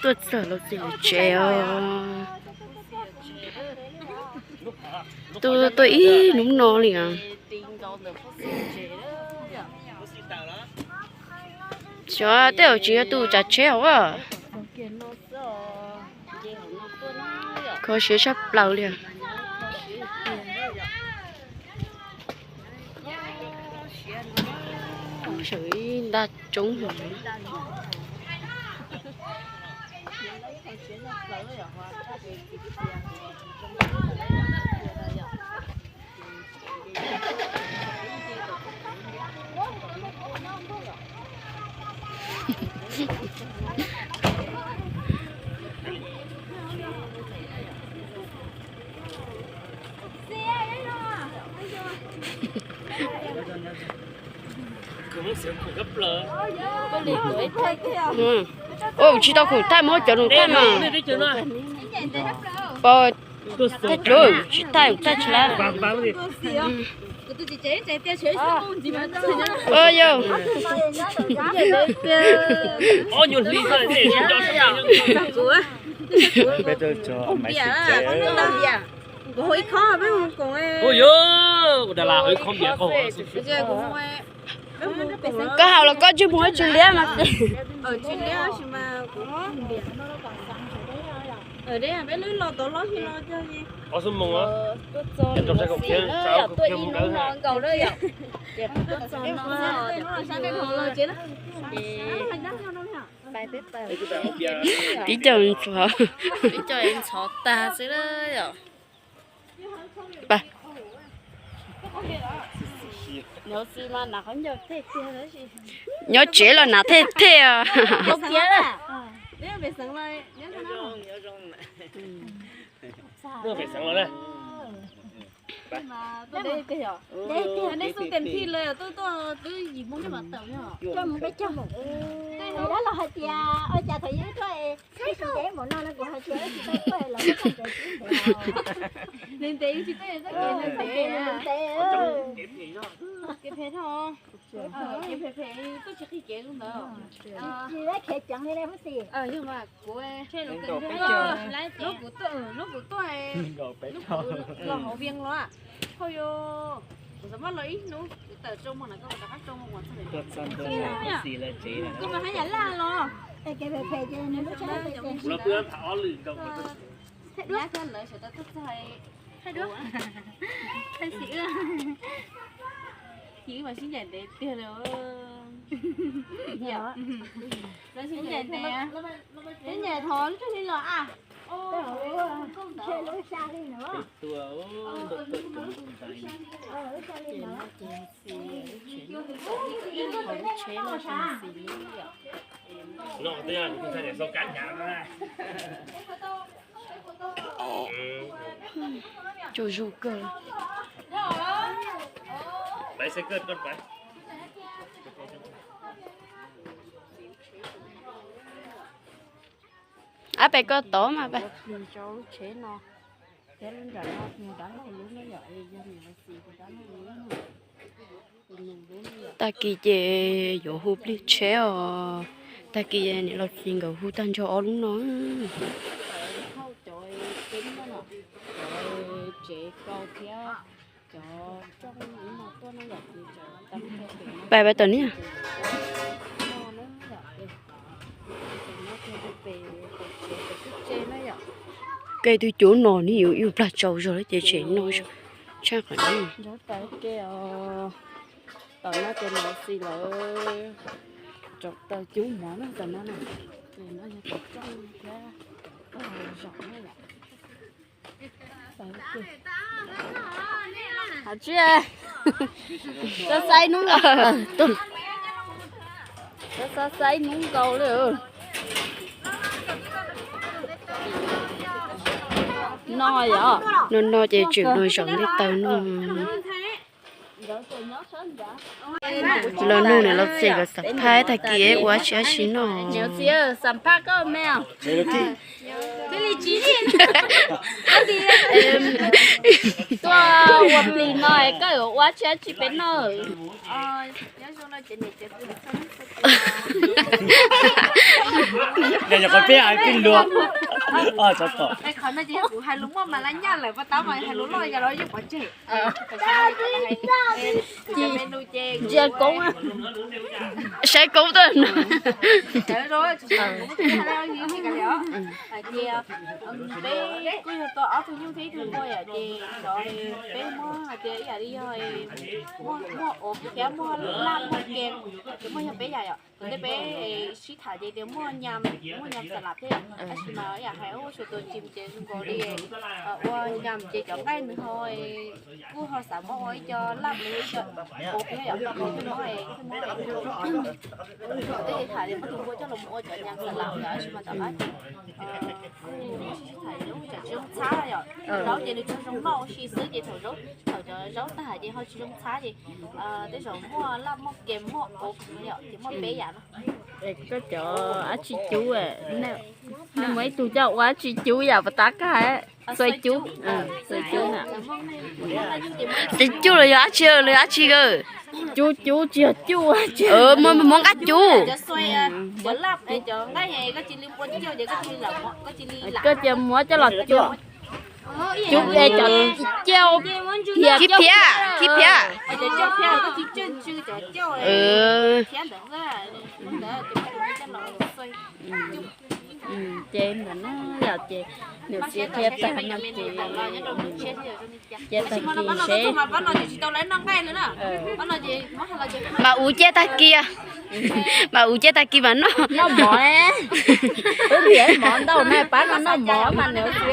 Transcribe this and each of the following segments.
Tuaj txog los txog tsev os. Tuaj, tuaj ib hnub no li os. Xyov tej zaum tsis yog tus tsav tsheb hauv. Kho siab tshaj plaws li os. Saum ib nta roob. Ua tsis tau khoom thaij, muab cov nus thaij mas. Pos, thaij tsis thaij, thaij tsis tau. Yog. Koj haus los koj tsis mus ib tsis liab mas. Tib co ntxhov, tib co ntxhov tag xwb yom. Nyob tsev los hnav thej thej os. Nej xub tes thij lawm, tuaj tuaj twb yim moo nej mam tawm. Dab laug hais tias, ua cas thaum yus tuaj es tsis ntev npaum no no kuv hais tias tsis tau tuaj los muab txog ntawd tib ntev. Ntev ntev tsis tuaj txoj kev ntev ntev. Kev phem dhau. Kev phem phem tuaj tsis qhib kev ntawd. Tsis, tsis, kev ceev li ne, Hmoob Xis. Yog mas kuv, hnub kuv tuaj, hnub kuv tuaj, hnub kuv los hauv Vias los, hauj yus, kuv xav muab los ib hnub, kuv tawm tsau muag na, koj rov qab tsau muag txog. Kuv mas haj yam laj los. Nyab thiab lawv sawv daws tuaj txog, thaij xim wb, xim wb mas sib ncaim ntev tiag li. Sib ncaim ntev, sib ncaim thov lub tsuag li los a. Tsaug zog kawg. Ab, pem koj tod mas. Tag kis ces yuav hu plig tsheb os. Tag kis niam laus txiv nkawd hu tag nrho ob lub no. Pais pais tom niag. Kev twb cuav no ni yuav ib plag tsaus zog ces tseem no tshaj qhov no. Tom no ces Mus Xis lawv rau taws cub mov na, tom no na. Ces no yog tom rooj thiab tom zos na yom. Hais tsis, xav xaib hnub nkaus, xav xaib hnub nkaus li. No yom, no no ces tseem no zaum ntiaj tawv no. Los nug niam los txiv kom xam phaj tag kis ua dab tsi dab tsi noj. Tuaj ua plig no koj yuav ua dab tsi dab tsi peb noj? Qhov no ces kuv hais lus muaj mas lawv nyaj lawm, pas tab mas hais lus loj yog lawv yeej pov tseg. Ntsia koob, saib koob tawm no. Ces peb kuj yog tau ob tug nyuj thiab ib tug npua yom, ces cov peb muab hais tias ib yam li yog muaj ov thiab muaj laj muaj ke, ces muaj yog peb yam yom. Ntawm peb sib tham ces tias muaj nyam, muaj nyam xas las thiab yom, tab sis mas yam hais ua suav tus tsis ces zoo nkaus li ua nyam ces cov nqaij nws ho kuj ho xav muab ua ib co laj los ib co ov thiab yom, muab, muab, tej tham tias muab tus npua coj los ua cov nyam xas las yom, tab sis mas tom qab ces kuj sib tham tias ua tsam tsis zoo txhab yom, zaub ces nws tsuas zoo noj ua si xwb ces thaum zaub, thaum cov zaub tag ces ho tsis zoo txhab ces tej zaum muaj laj muaj ke muaj ov yom, ces muaj peb yam no. Koj cov dab tsi cub, nej muaj ib tug coj ua dab tsi cub yam pas tab kag, xuav cub, xuav cub na. Xuav cub los yog dab tsi, los yog dab tsi? Cub cub tsis yog cub, muab nqaij cub. Koj cia muab coj los cub, cub es cov ciaj phiab, phiab. Ces ntawm no yom, ces niam txiv qhia tag no ces cia tag kis seb. Mas uv cia tag kis, mas uv cia tag kis mas noj. Noj mov, wb ntiav mov ntau na, pab no noj mov mas niam txiv.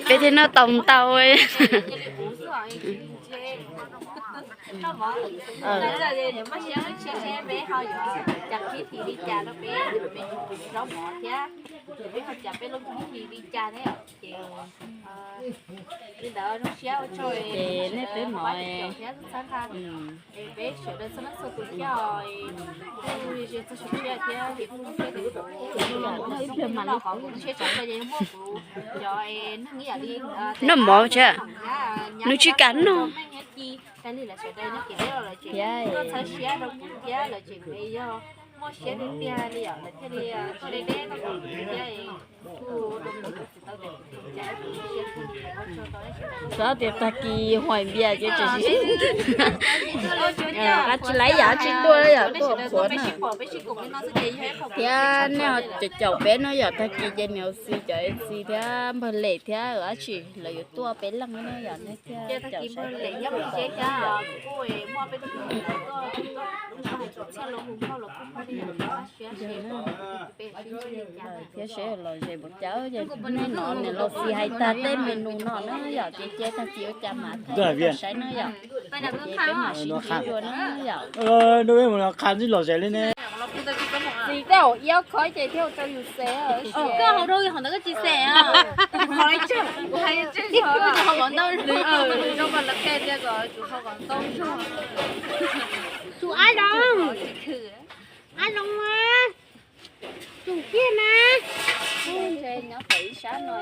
Peb thiaj noj tau ntau. Ces nej peb mov, peb sawv daws txhua leej txhua tus thiab, noj mov thiab, nws tsis kam noj. Thiab xav tias tag kis huaim npias ces tsis, tsis laib yam tsis tuaj, yam tuaj qhuav na. Thiab nej ho caum caum peb no yom, tag kis ces niam txiv cov txiv thiab npawg Lem thiab dab tsi lawv yuav tuaj peb leej na yom, nej thiaj caum saib. Thiab seb los zem npaum cas, nej no niam los txiv hais tag tej menu no na yom, ces cia tag kis ua cas mam thaij rau saib na yom. Ces peb mam sib ntsib dua na yom. Txiv, koj haus iab khob ces thiaj rau yus xes. Koj haus rau hauv ntawd koj tsis xes. Tus ab zoo, ab zoo mas, tus kiag mas. Nyob tom ib sab no.